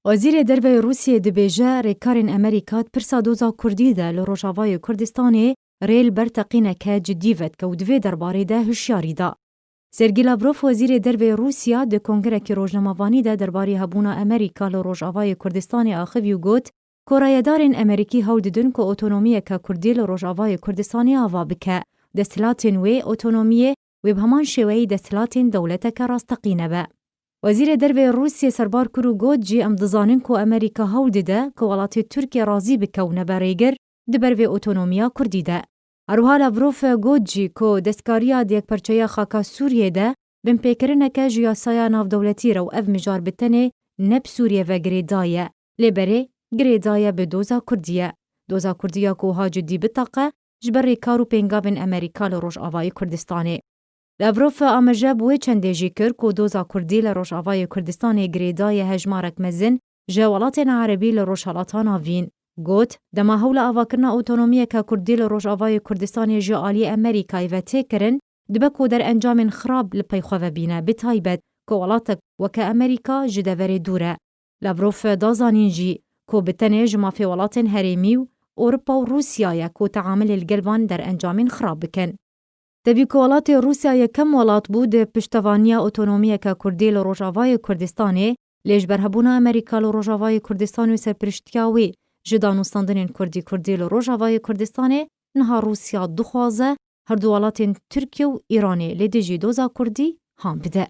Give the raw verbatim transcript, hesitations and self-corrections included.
Wezîrê Derve yê Rûsiyê dibêje, rêkarên Amerîka di pirsa doza Kurdî de li Rojavayê Kurdistanê rê li ber teqîneke cidî vedike û di vê derbarê de hişyarî da. Sergî Lavrov, Wezîrê Derve yê Rûsiya, di kongrekî rojnamevanî de derbarê hebûna Amerîka li Rojavayê Kurdistanê axivî û got, ku rayedarên Amerîkî hewl didin ku otonomiyeke Kurdî li Rojavayê Kurdistanê ava bike. Desthilatên wê otonomiyê wê bi heman şêweyî desthilatên dewleteke rasteqîne be. Wezîrê Derve yê Rûsiyê serbar kir û got jî, em dizanin ku Amerîka hewl dide ku welatê Tirkiye razî bike û nebe rêgir di ber vê otonomiya Kurdî de. Her wiha Lavrov got jî ku destkariya di yekparçeya xaka Sûriyê de binpêkirineke ji yasaya navdewletî re û ev mijar bi tenê ne bi Sûriye ve girêdayî ye, lê berê girêdayî ye bi doza Kurdî ye. Doza Kurdî ya ku wiha cidî biteqe, ji ber rêkar û pêngavên Amerîka li Rojavayê Kurdistanê. Lavrov ameje bi wê çendê jî kir ku doza Kurdî li Rojavayê Kurdistanê girêdayî ye hejmarek mezin ji welatên Erebî li Rojhilata Navîn. Got, dema hewla avakirina otonomiyeke Kurdî li Rojavayê Kurdistanê ji aliyê Amerîkayê ve tê kirin, dibe ku derencamên xirab li pey xwe ve bîne, bi taybet ku welatek weke Amerîka ji deverê dûr e. Lavrov da zanîn jî ku bi tenê ji mafê welatên herêmî û Ewropa û Rûsya ye ku teamilê li gel van derencamên xirab bikin. Tevî ku welatê Rûsya yekem welat bû di piştevaniya otonomiyeke Kurdî li Rojavayê Kurdistanê, lê ji ber hebûna Amerîka li Rojavayê Kurdistanê û serpiriştiya wê ji danûstandinên Kurdî Kurdî li Rojavayê Kurdistanê, niha Rûsya dixwaze her du welatên Tirkiye û Îranê li dijî doza Kurdî han bide.